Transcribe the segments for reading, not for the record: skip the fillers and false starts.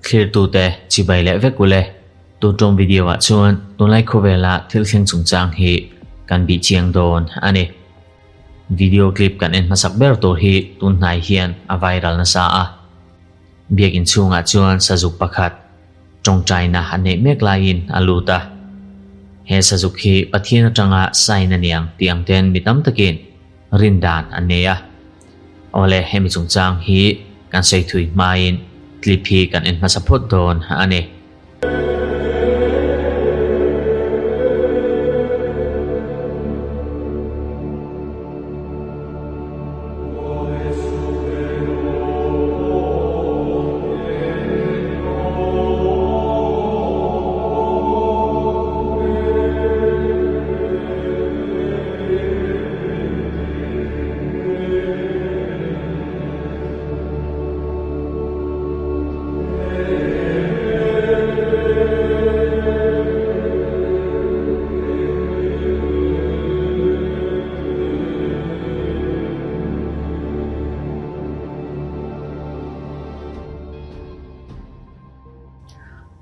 Thlirtute chibai leh vek ule. Tun ṭawng video ah chuan tunlai khawvela thil thleng chungchang hi kan bih chiang dawn a ni. Video clip kan en hmasak ber tur hi tun hnai hian a viral nasa a. Biakinn chhungah chuan sazuk pakhat tawngtaina a neih mek laiin a lut a. He sazuk hi Pathian atanga sign a niang tih ang ten mi tam takin rin dan an nei a. Awle, hemi chungchang hi kan sawi thui hmain clip hi kan en hmasa phawt dawn a ni.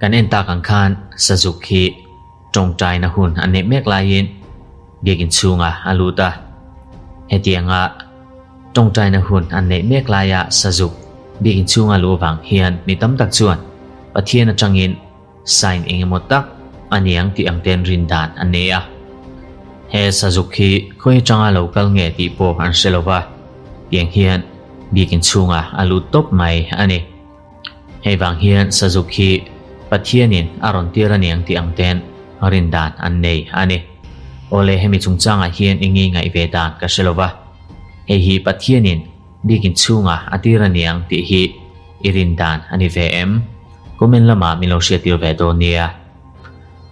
Kan en tak ang khan Sazuk hi tawngtaina hun a neih mek laiin biakinn chhungah a lut a. Hetianga Tawngtaina hun an neih mek laia Sazuk biakinn chhunga luh avang hian mi tam tak chuan Pathian atangin sign eng emaw tak a niang tih ang ten rin dan an nei a. He Sazuk hi khawi atanga lo kal nge tih pawh an hre lo va, tiang hian biakinn chhunga a lut tawp mai a ni. Hei vang hian Sazuk hi Pathianin a rawn tir a niang tih ang ten rin dan an nei a ni. Awle hemi chungchangah hian i ngei ngaih ve dan ka hre lo va, hei hi Pathianin biakinn chhungah a tir a niang tih hi i rin dan a ni ve em? Comment lamah min lo hriattir ve dawn nia.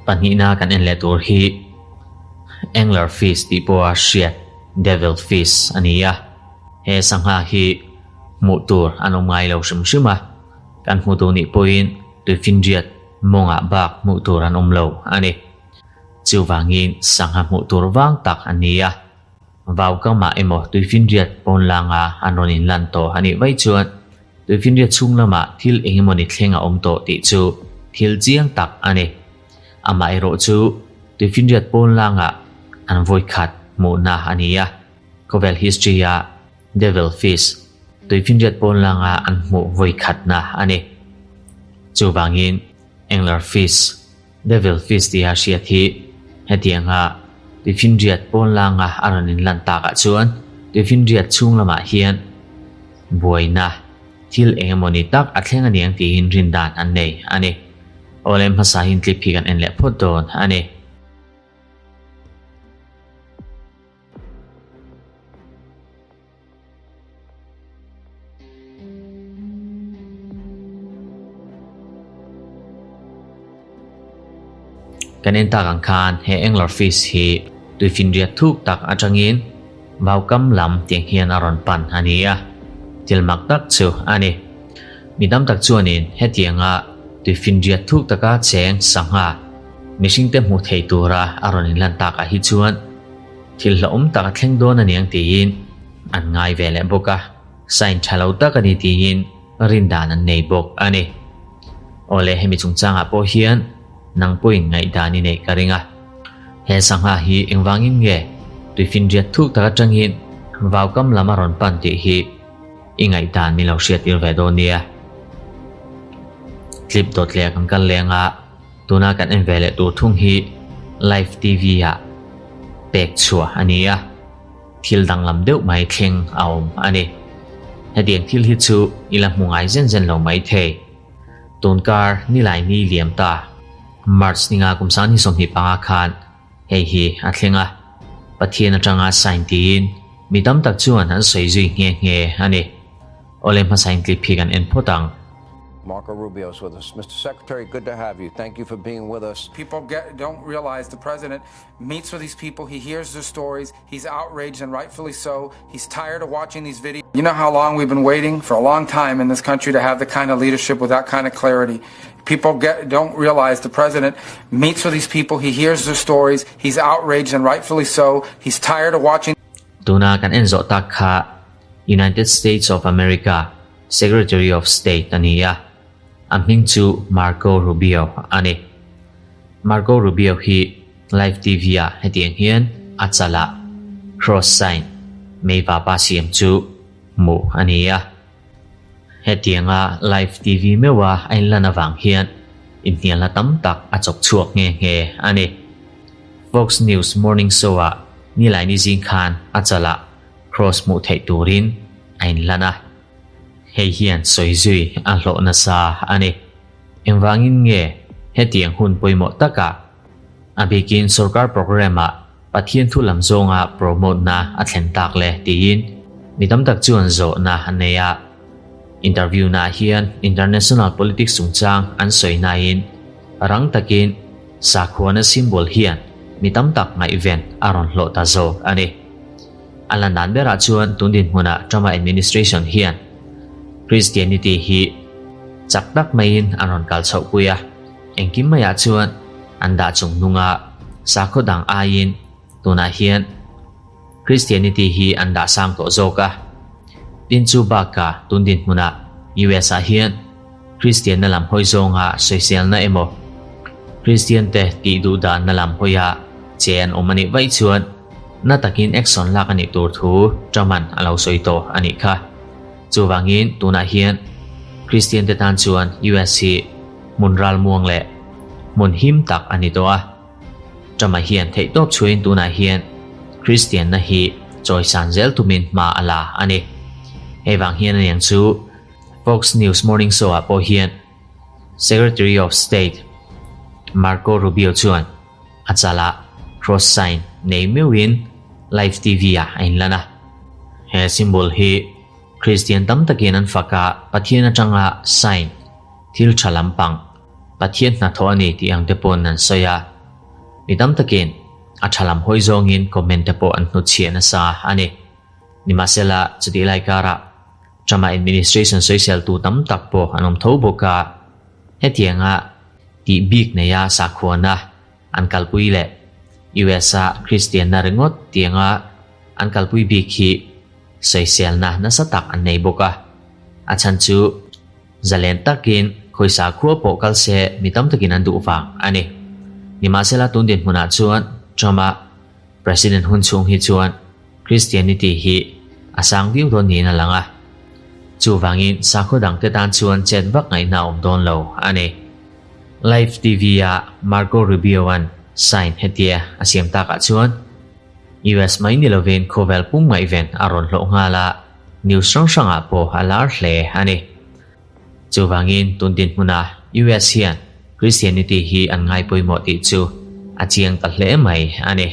Pahnihna kan en leh tur hi Angler fish tih pawha hriat Devil fish a ni a, he sangha hi Hmuh tur an awm ngai lo hrim hrim a, kan hmu duh nih pawhin tuifinriat mawngah bak hmuh tur an awm lo a ni. Chuvangin sangha hmuh tur vang tak an ni a, vau kamah emaw tuifinriat pawn langa an rawn inlan tawh a nih vaih chuan tuifinriat chhung lamah thil eng emawni thleng a awm tawh tih chu thil chiang tak a ni. Amaherawh chu tuifinriat pawn langah an vawikhat hmuhna a ni a, khawvel history-ah Devil Fish, tuifinriat pawn langa an hmuh vawi khatna a ni. Chuvangin, Angler Fish, Devil Fish tia hriat hi hetianga tuifinriat pawn langa a rawn inlan takah chuan tuifinriat chhung lamah hian buaina thil eng emawni tak a thleng aniang tiin rindan an nei a ni. Awlem hmasa hin clip hi kan en leh phawt dawn a ni. Kan en tak ang khan he angler fish hi tuifinriat thuk tak atangin vaukam lam tiang hian a rawn pan a ni a, thil mak tak chu a ni. Mi tam tak chuanin hetianga tuifinriat thuk taka cheng sangha mihringte hmuh thei tura a rawn inlan takah hi chuan Thil hlauhawm tak a thleng dawn a niang tiin an ngai ve leh bawk a, sign tha lo tak a ni tiin rin dan an nei bawk a ni. Awle hemi chungchangah pawh hian nang pawhin ngaihdan i neih ka ring a. He sangha hi engvangin nge tuifinriat thuk tak atangin vaukam lam a rawn pan tih hi i ngaihdan min lo hriattir ve dawn nia. Clip dawt leh kan kal leng a. Tuna kan en ve leh tur thung hi live TV ah pek chhuah a ni a, thil danglam deuh mai thleng a awm a ni. Hetiang thil hi chu i la hmu ngai zen zen lo mai thei. Tunkar nilai ni liam ta, March ninga kum 2025 khan hei hi a thleng a, Pathian atanga sign tiin mi tam tak chuan an sawi zui nghe nghe a ni. Awle hmasa in clip hi kan en phawt ang. Marco Rubio's with us. Mr. Secretary, good to have you. Thank you for being with us. People get, don't realize the president meets with these people. He hears their stories. He's outraged, and rightfully so. He's tired of watching these videos. You know how long we've been waiting for a long time in this country to have the kind of leadership with that kind of clarity. People get, don't realize the president meets with these people. He hears their stories. He's outraged, and rightfully so. He's tired of watching. Tuna kan en zawh tak kha United States of America. Secretary of State a ni a, a hming chu Marco Rubio a ni. Marco Rubio hi Live TV ah hetiang hian a chalah cross sign meivapa siam chu hmuh a ni a. Hetianga Live TV meuha a inlan avang hian inhnialna tam tak a chawk chhuak nghe nghe a ni. Fox News Morning Show ah Nilaini zing khan a chalah cross hmuh theih turin a inlan a. Hei hian sawi zui a hlawh nasa a ni. Engvangin nge hetiang hun pawimawh takah a bikin sorkar programme-ah Pathian thu lam zawnga promote-na a thlen tak le tiin mi tam tak chuan zawhna an nei a. Interview-naah hian international politics chungchang an sawi nain rang takin sakhuana symbol hian mi tam tak ngaihven a rawn hlawh ta zawk a ni. A lan dan berah chuan tun dinhmunah Trump-a administration hian Christianity hi chak tak maiin an rawn kal chhoh pui a, engkim maiah chuan an dah chung nunga sakhaw dang aiin tunah hian Christianity hi an dah sang tawh zawk a. Tin chu bakah tun dinhmunah US ah hian Christian-na lam hawi zawnga sawiselna emaw Christian-te tih duh danna lam hawia che an awm a nih vaih chuan na takin action lak a nih tur thu Trump-a'n a lo sawi tawh a nih kha. Chuvangin tunah hian Christian-te tan chuan US hi hmun ralmuang leh hmun him tak a ni tawh a. Trump-a hian theihtawp chhuain tunah hian Christian-na hi chawisan zel tumin hma a la a ni. Hei vang hian aniang chu Fox News Morning Show-ah pawh hian Secretary of State Marco Rubio chuan a chalah cross sign nei meuhin live TV-ah a inlan a. He symbol hi Christian tam takin an fak a, Pathian atanga sign, thil tha lampang, Pathian hnathawh a ni tih ang te paw'n an sawi a. Mi tam takin a tha lam hawi zawngin comment te pawh an hnutchhiah nasa a ni. Nimahsela, chutih lai karah Trump-a administration sawiseltu tam tak pawh an awm tho bawk a, hetianga tih bik neia sakhuana an kalpui leh US-a Kristianna ringawt tianga an kalpui bik hi sawiselna nasa tak an nei bawk a. A chhan chu zalen takin khawi sakhua pawh kal se mi tam takin an duh vang a ni. Nimahsela tun dinhmunah chuan Trump-a President hun chhung hi chuan Christianity hi a sang viau dawn niin a lang a, chuvangin sakhaw dangte tan chuan chet vak ngaihna a awm dawn lo a ni. Live TV-a Marco Rubio-a'n sign hetia a siam takah chuan US mai ni lovin khawvel pum ngaihven a rawn hlawh nghal a, news hrang hrangah pawh a lar hle a ni. Chuvangin tun dinhmunah US hian Christianity hi an ngai pawimawh tih chu a chiang ta hle mai a ni.